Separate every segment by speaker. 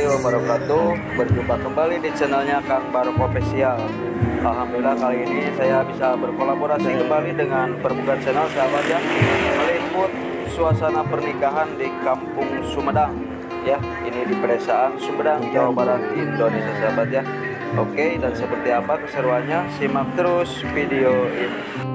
Speaker 1: Wabarakatuh. Berjumpa kembali di channelnya Kang Barok Official. Alhamdulillah, kali ini saya bisa berkolaborasi kembali dengan Perbuka Channel, sahabat ya, meliput suasana pernikahan di Kampung Sumedang ya. Ini di pedesaan Sumedang, Jawa Barat, Indonesia, sahabat ya. Oke, dan seperti apa keseruannya? Simak terus video ini.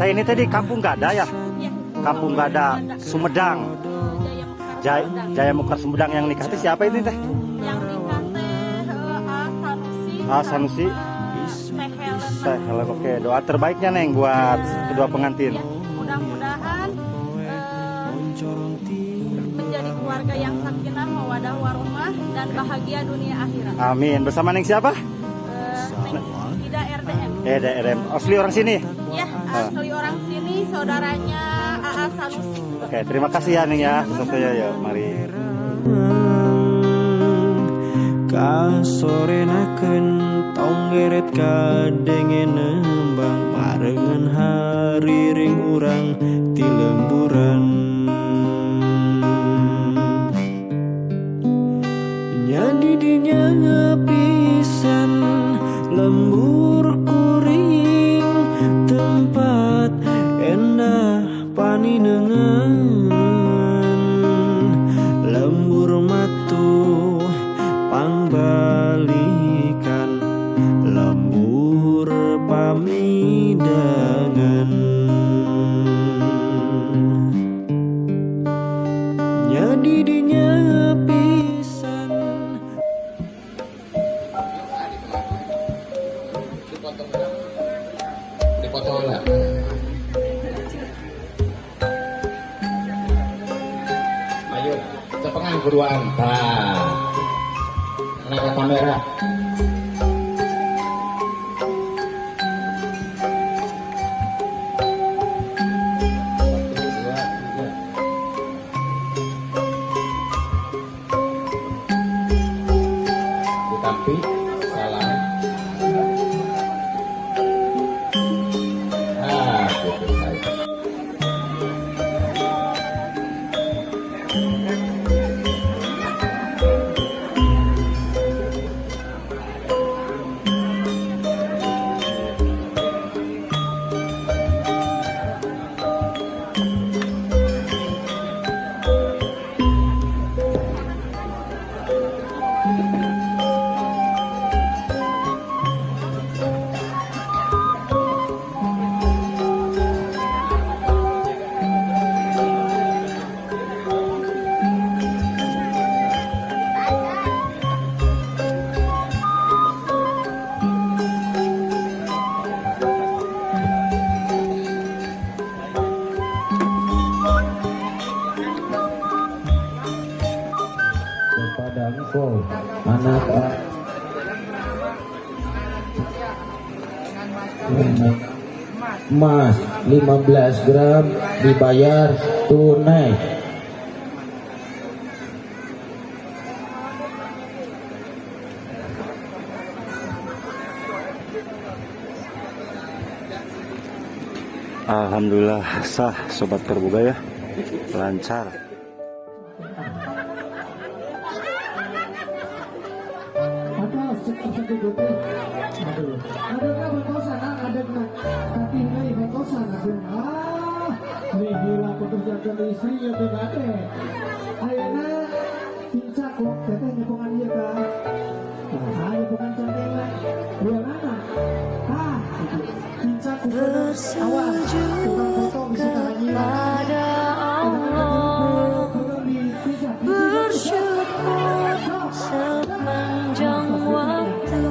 Speaker 2: Teh, ini tadi Kampung Gada ya?
Speaker 3: Ya.
Speaker 2: Kampung Gada, Sumedang.
Speaker 3: Jaya Mekar.
Speaker 2: Jaya,
Speaker 3: Sumedang.
Speaker 2: Jaya Mekar Sumedang. Yang nikah itu siapa ini, Teh?
Speaker 3: Yang nikah teh A Sanusi.
Speaker 2: A Sanusi.
Speaker 3: Sama Teh Helen.
Speaker 2: Teh Helen, oke. Doa terbaiknya, Neng, buat kedua pengantin.
Speaker 3: Ya, mudah-mudahan menjadi keluarga yang sakinah, mawadah, warahmah, dan bahagia dunia akhirat.
Speaker 2: Amin. Bersama Neng siapa?
Speaker 3: Neng Ida RDM.
Speaker 2: DRM. Asli orang sini.
Speaker 3: Ya, asli orang sini, saudaranya AA Sanusi.
Speaker 2: Oke, terima kasih ya, Neng ya. Sukses ya, ya. Mari.
Speaker 4: Kasorenakeun tonggeret kadenge nembang barengan hariring urang ti lemburan nya didinya pisan lembur kuring tempat endah paninengan lembur matuh pangbalikan lembur pamidangan nya didinya pisan.
Speaker 5: Dipotong lah. Ayo, cepengan buruan. Nah, anak kamera. Satu, dua, tiga. Ditampi, salam. Ah, gitu, baik. Kepada engkau anak emas 15 gram dibayar tunai.
Speaker 2: Alhamdulillah sah, sobat terbuka ya. Lancar.
Speaker 6: Ada sakit teh. Aduh. Ada ka bantosan, ah, ada na katingali bantosan. Aduh. Ah, nih gila putus jaga istri ya teh kade. Ayeuna pincak kok teteh nyepongan ieu ka. Nah, nyepongan cantena. Dua mana? Ah, pincak ku awas. Tukang foto bisa karanyian.
Speaker 7: Kepada Allah, bersyukur sepanjang waktu,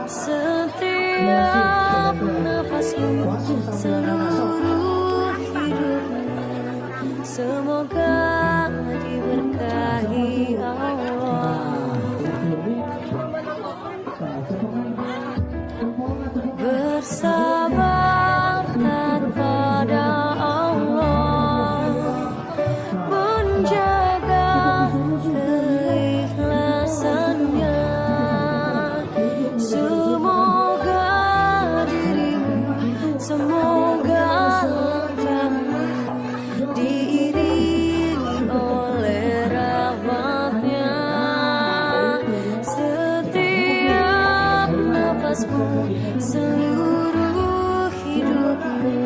Speaker 7: setiap nafasmu, seluruh hidupmu, semoga diberkahi Allah. Bersabar taat pada Allah, menjaga keikhlasannya. Semoga dirimu, semoga langkahmu diiringi oleh rahmatnya. Setiap nafasmu, seluruh hidupmu,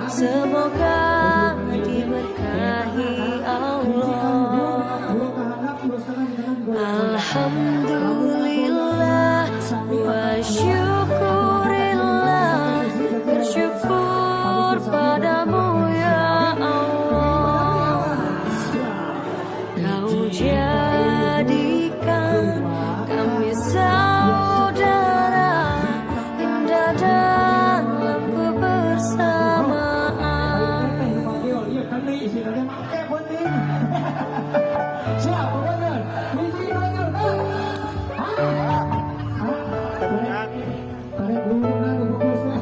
Speaker 7: semoga diberkahi Allah. Alhamdulillah wa syukurillah, bersyukur padamu ya Allah. Kau jadikan kami saudara, indah dalam kebersamaan.
Speaker 6: Iya kan nih, istilahnya make penting. Siap, bener. Hiji, dua, tilu, Tarik dulu, fokusnya.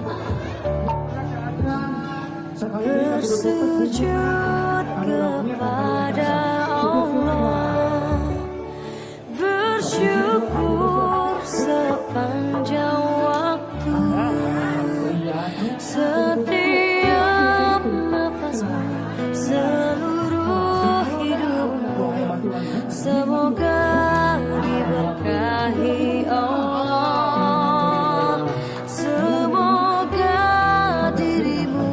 Speaker 7: Bersujud kepada Allah, bersyukur sepanjang waktu. Setiap nafasmu, seluruh hidupmu, semoga diberkahi Allah. Semoga dirimu,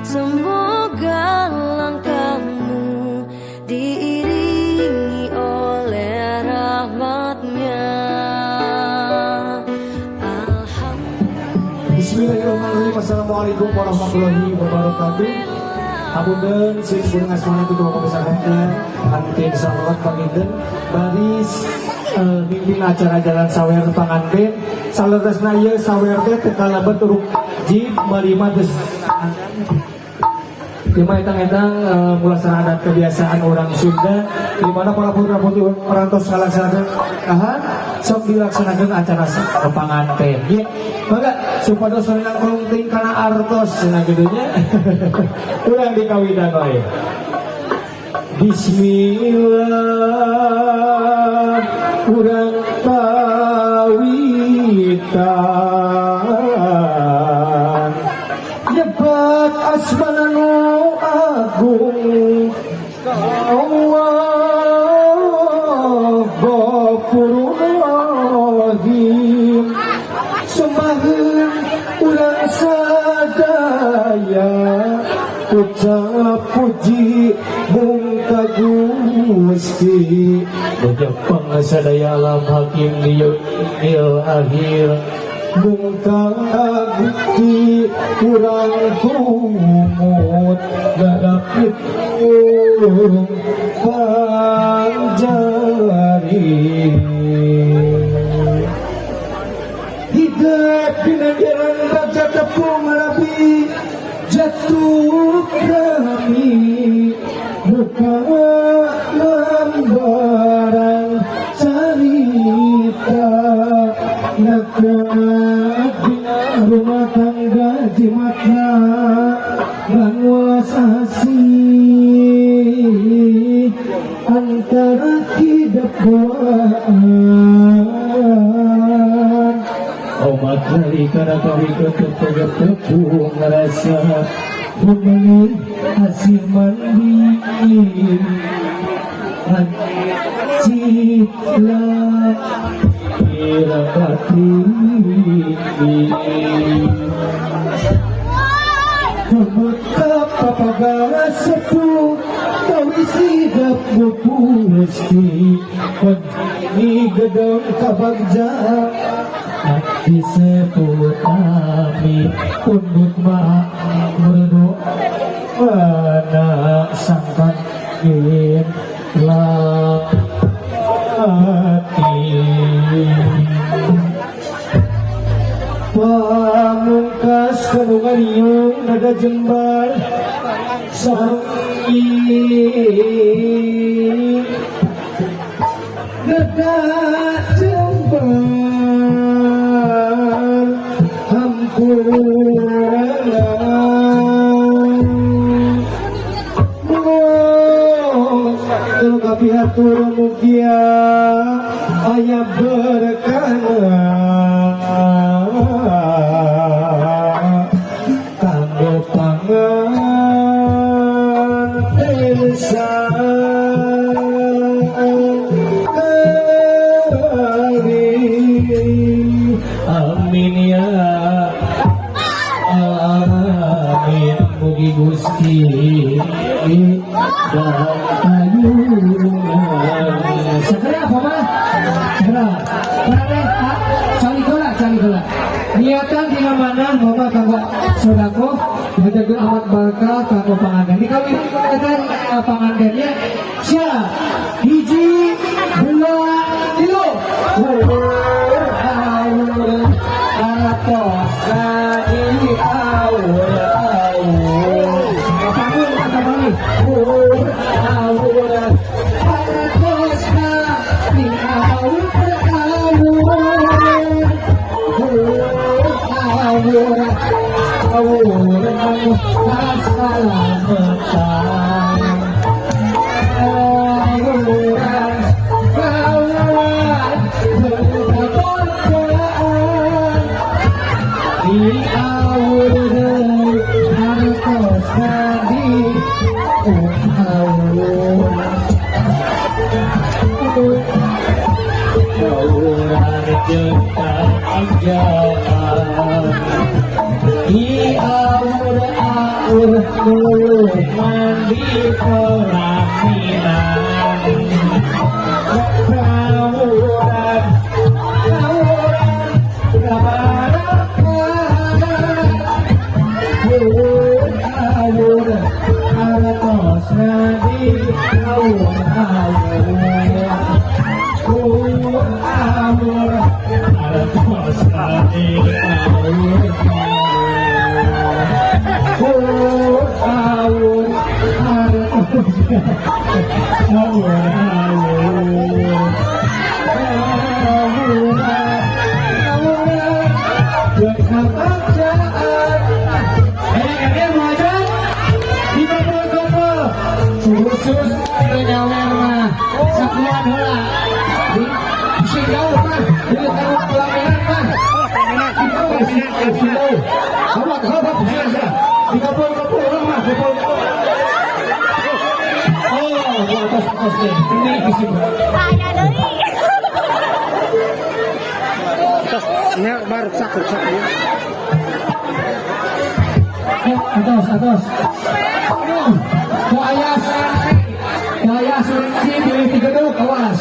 Speaker 7: semoga langkahmu diiringi oleh rahmatnya. Alhamdulillah.
Speaker 6: Bismillahirrahmanirrahim. Assalamualaikum warahmatullahi wabarakatuh. Hapunten sing kuring asmana ketua komisarisnya Antin Salawat panginten baris mimpin acara jalan sawer panganten saleresna ieu sawer teh teu kalebet uruk wajib marima geus lima etang-etang mulaksana adat kebiasaan orang Sunda di mana para putra putri parantos ngalaksanakeun pernikahan sok dilaksanakeun acara panganten. Ye, mangga supados nangkrung ting kana artos cenah kitu nya. Urang dikawitan wae. Bismillah urang kawitan nyebat asmana nu agung Allah Ghafurur Rahim sembaheun urang sadaya ucap puji mung ka Gusti Bejepang sadaya alam hakim di yaumil akhir mung ka Gusti urang tumut ngadap hitung panjari hidup dina jalan bagja tepung rapi jatuh kami buka lembaran cerita Nakuat dina rumah tangga jimatna ngan welas asih antara hidup duaan omat lali kana kawi tetep tepung rasa bumi hasil mandi citra irapati Kumutap papagara sepuh Tawi sidap pusti Ni gedong kabagja Abdi sepuh kami Undut ma merdu Anak sangkan lati Pamungkas kandungan yung nada jembar Sarungi nada jembar. Hampura. Terus kapihatur mugia aya berkahna kanggo panganten sakali. Amin ya amin. Mugi Gusti ayunan. Segera apa mah? Segera. Mana? Cari bola, cari bola. Niatan di mana bapak kanggo sodako menjaga amat barokah kanggo panganten. Dikawin kata pangantennya siap. Hiji, dua, tilu. Awur, atos di awur, awur. Bangun kata bali. Awur, awur, atos di awur, awur. Awur, awur, kasalamatan. Awuran, awuran, berkeberkahan. Di awur deui hartos di awur. Awuran jeung kabagjaan. Di awur awur nuluh mandi pelaminan. Awuran, awuran, kabarokah. Awur, hartos di awur awur. Awur, awur, hartos di awur awur. Awur, hartos awur awur. Awuran, awuran, berkebagjaan. Ini mau aja 50 kumpul khusus nyawer mah sakuan heula di sing jauh mah di taruh pelaminan mah sing jauh. Kamu kamu bisa 30 kumpul orang mah kumpul. Oh, di atas atas nih ini di sini.
Speaker 3: Saya deui.
Speaker 2: Ini baru saku saku.
Speaker 6: Eh, atas atas. Aduh, ku aya asuransi, ku aya asuransi beli tiga dulu, awas.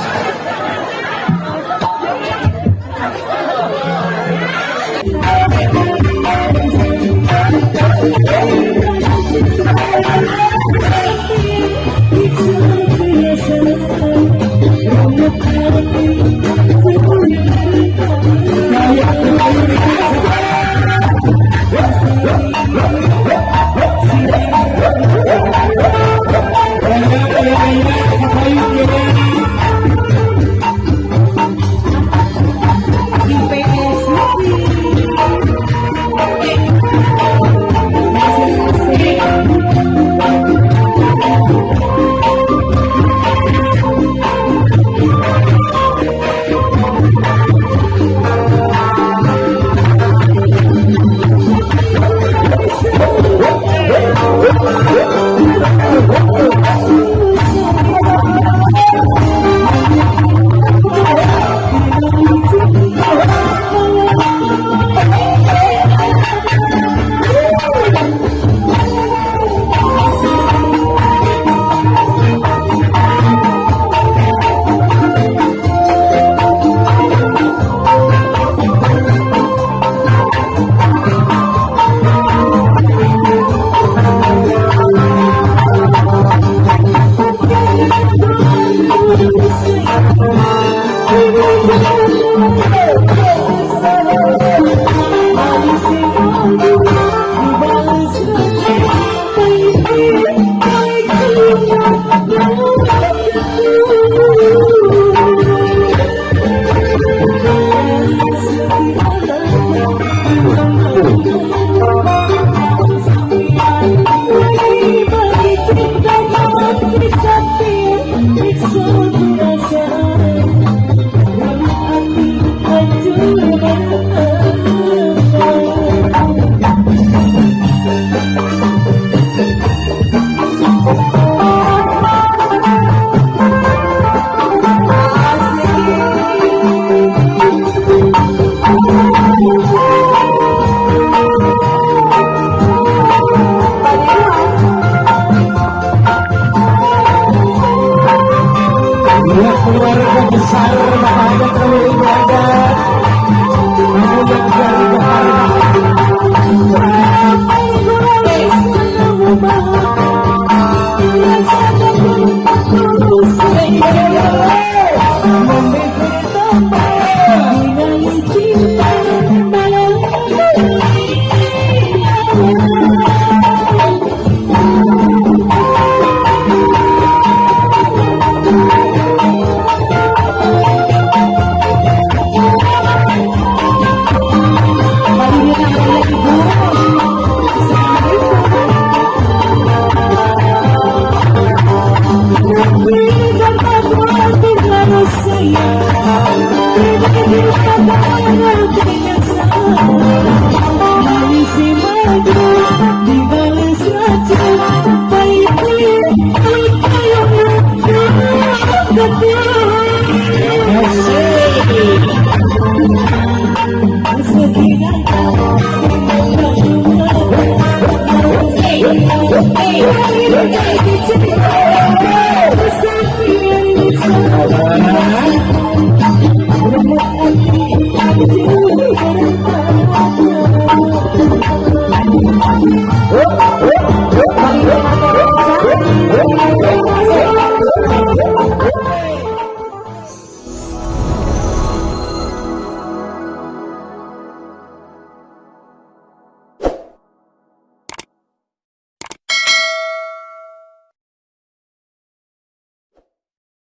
Speaker 4: Dibales racun pahit